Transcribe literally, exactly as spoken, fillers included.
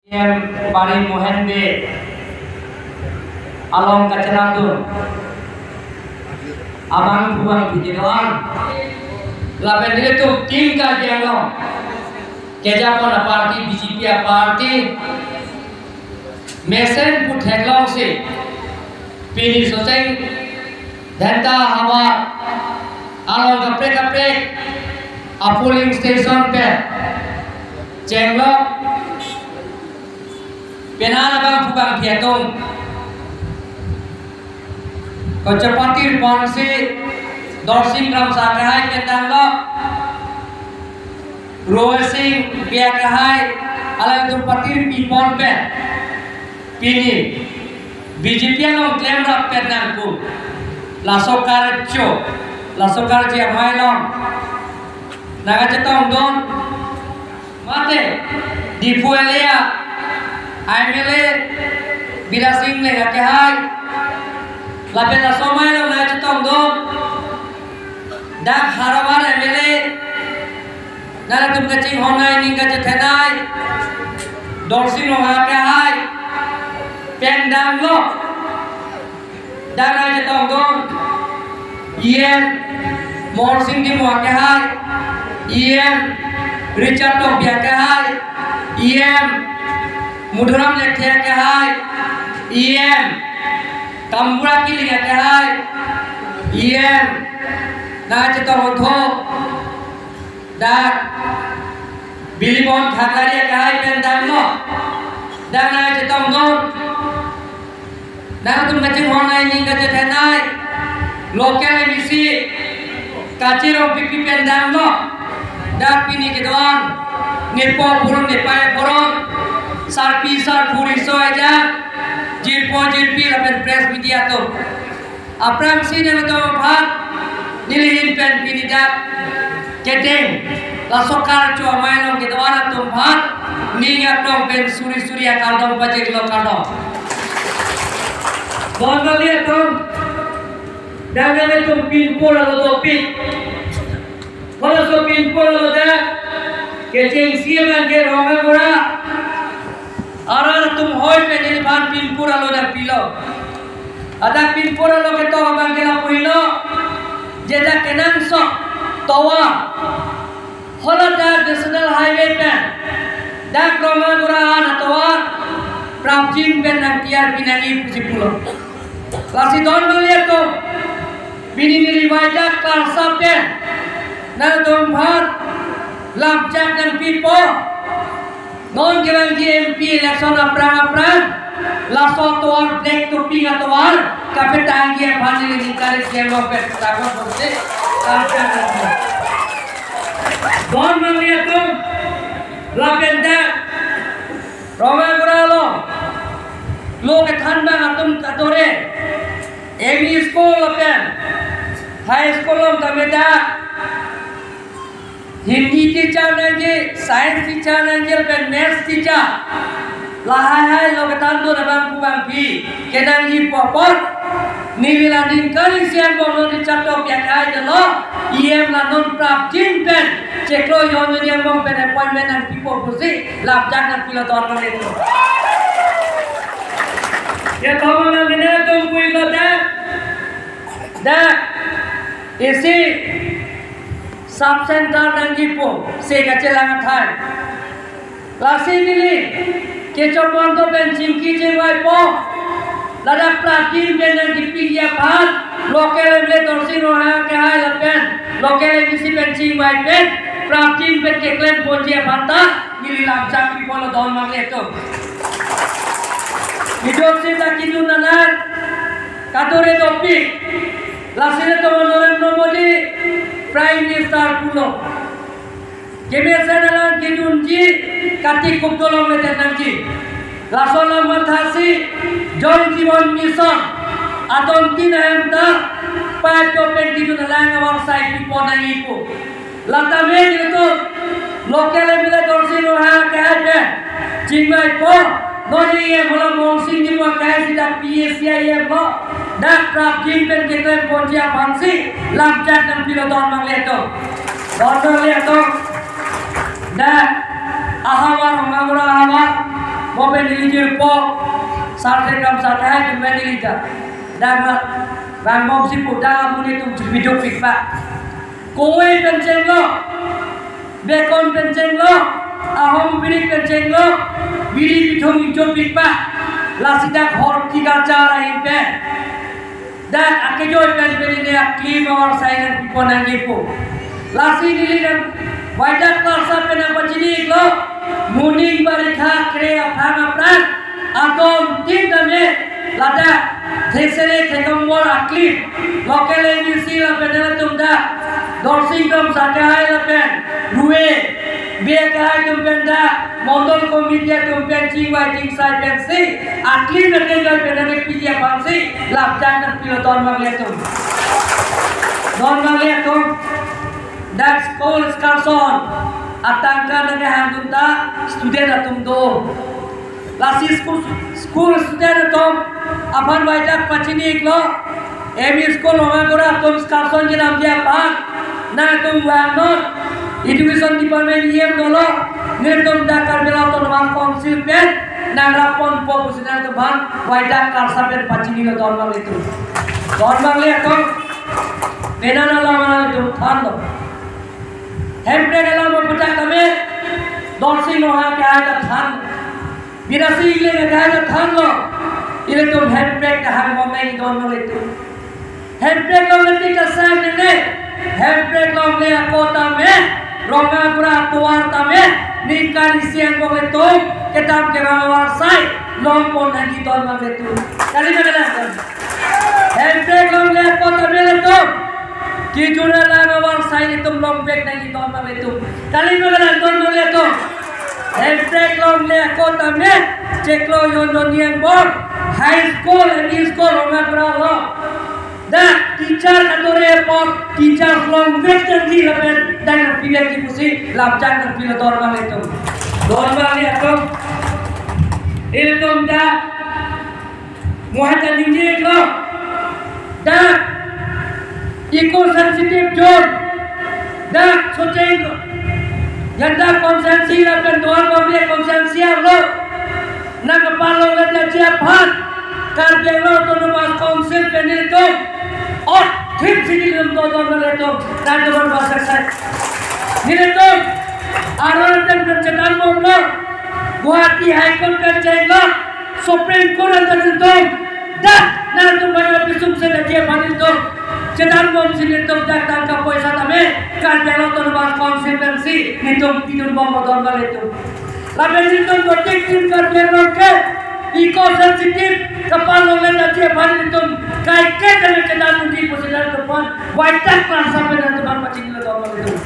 M Pari Mohan Bey along kacharapdun abangphu bangphi kedo-an lapen nelitum Team Karbi Anglong kejapon aparty, B J P aparty mesen pu theklongsi pini Socheng Dhenta havar along kaprek kaprek a polling station pen chenglok penang abangphu bangphi atum kochapati ponsi Dorsing Kramsa akehai pen damlo, Roy Sing Bey akehai, alangtum patirpi pon pen pini B J P along klemrap pen nangpu laso karcho, laso karchi amei along nangkachetongdun mate Diphu area M L A Bidya Sing Engleng akehai, lapen laso amei along nangkachetongdun dak Howraghat M L A, nangtum kachinghon nai ning kachethan nai, Dorsing Ronghang akehai pen damlo, dak nangchetongdun E M Morsing Timung akehai, E M Richard Tokbi akehai, E M Madhuram Lekthe akehai, E M Tambura Killing akehai, E M nangchetongdun tho dak Bilibon Khaklari akehai pen damlo, dak nangchetongdun, nangtum kachinghon nai ning kachethan nai, local M A C Kache Rongpipi pen damlo, dak pini kedo-an nepo aphuron nepei aphuron, sarpi sarpo riso aja, jirpo jirpi lapen press media atum, aphrangsi nangtum aphan neli ahin pen pini dak kedeng laso karcho amei along kedo-an atum aphan ning aklong pen suri suri akardom pajirlo, kardom. Don kali atum, dak nangtum pinpur alo dopik. Halaso pinpur alo dak kechengsi abang ke Rongagora arat atum hoi pen neliphan pinpur alo dak pilo. Adak pinpur alo ketok abang ke lapu helo, je dak kenangsot tovar, hala dak National Highway pen dak Rongagora an atovar prapjin pen nangtiyar pinangji pusi pulo. Lasi don kali atum, pini neli vaidak karsa pen nangtum aphan lamchak nangpipo. Non kevangji M P election aphrang aphrang laso atovar, black topping atovar kapetangji aphan neli ningkan isi along pen petang bom pusi lamchak nangpipo. Don kali atum, lapen dak Rongagora along lo kethan abang atum kadure, M E school lapen high school along tame dak Hindi teacher nangji, science teacher nangji lapen maths teacher, lahai hai lo kethandun abangphu bangphi kenangji pu apot, neli la ningkan isi angbong non Richard Tokbi akehai dolo, E M la non prapjin pen chiklo jon jon angbong pen appointment nangpipo pusi lamchak nangpilo, don kali atum. Kethom abang ke nangtum puilo dak, dak isi sub center nangji pusi kachelang athai. Lasi neli kechomon to pen chingki chingvaipo. Ladak prapjin pen nangkipiji aphan local M L A Dorsing Ronghang akehai lapen local M A C pen chingvai pen prapjin pen keklem ponji aphan ta neli lamchak pipolo, don kali atum. Ijoksi ta kejun alang kadure dopik. Lasi nelitum Narendra Modi Prime Minister pulo, kemesen alang kejunji katik kup dolong le det nangji. Laso alam mathasi Jal Jeevan Mission adon tin ahem ta pipe do pen kejun alang avarsai pipo nangji pu. Lata me nelitum local M L A Dorsing Ronghang akehai pen chingvaipo, non E M hala Morsing Timung akehai si dak P A C I M lo, dak prapjin pen keklem ponji aphansi lamchak nangpilo, don kali atum. Don kali atum. Dak ahavar, Rongagora ahavar, Bopen neli jirpo, Sarthe Kramsa Kehai atum pen neli ta. Dak ma, bang bom si pu dak amonit atum chepiduk pikpak. Kowai pen chenglo, bekon pen chenglo, ahom biri pen chenglo, biri bithung ingjop pikpak. Lasi dak horticulture ahin pen. Dak akejoi pen pen neli aklim avarsai nangpipo nangjipo. Lasi neli nang Waidak Klarsa pen nangpachini iklo, moning barikha kre aphrang aphrang, atum tin tame ladak thesere thekombor aklim, local M A C lapen nangtum dak, Dorsing Kramsa Kehai lapen, Rue, Bey Kehai atum pen dak, Mondol Committee atum pen chingvai chingsai pensi, aklim akejoi pen nangpiji aphansi, lapjang nangpilo don vanglitum. Don vanglitum, dak school excursion atangka nangkehang atum ta student atum do. Lasi school, school student atum aphan Waidak pachini iklo, M E school Rongagura atum excursion kedamji aphan nangtum vangnon, Education Department E M dolo, nelitum dak Karbi Anglong Autonomous Council pen nangraponpo pusi nangtum aphan Waidak Klarsa pen pachinilo don vanglitum. Don vanglitum, penang alam nangtum thanlo. Hemprek alam aputhak tame, Dorsing Ronghang Kehai ta than. Bidasi Engleng Kehai ta thanlo. Ilitum hemprek ta hang bom nangji don vanglitum. Hemprek longle tik ta sang nene. Hemprek longle ako tame, Rongagura atovar tame, ningkan isi angbong ilitum kedam kevang avarsai longpon nangji don vanglitum. Kali ma kalang? Hemprek longle ako tame ilitum kejun alang avarsai ilitum longvek nangji don vanglitum. Kali ma kalang don vanglitum? Hemprek longle ako tame, chiklo jon jon ni angbong, high school, M E school Rongagura along dak teacher katore apot teacher longvek nangji lapen dak nangpivekji pusi lapjang nangpilo don vanglitum. Don vanglitum. Ilitum dak mo hata ningje iklo, dak eco sensitive zone, dak Socheng, Janta constituency lapen Duar Bagori constituency arlo nangkepalongleji aphan Karbi Anglong Autonomous Council pen nelitum ot thip si nelitum dodon nelitum nangdodon basak sai. Nelitum aron aten pen chetan bomlo, Guwahati High Court pen chenglo, Supreme Court anta nelitum dak nangtum banyak pisum se daje aphan nelitum chetan bomsi nelitum dak tangka poisa tame Karbi Anglong Autonomous Council pensi nelitum pidun bomlo don vanglitum. Lapen nelitum dotik tim Karbi Anglong ke eco sensitive kepalongleji aphan nelitum kaike tame chetan bomji pusi nangtum aphan Waidak Klarsa pen nangtum aphan pachinilo don vanglitum.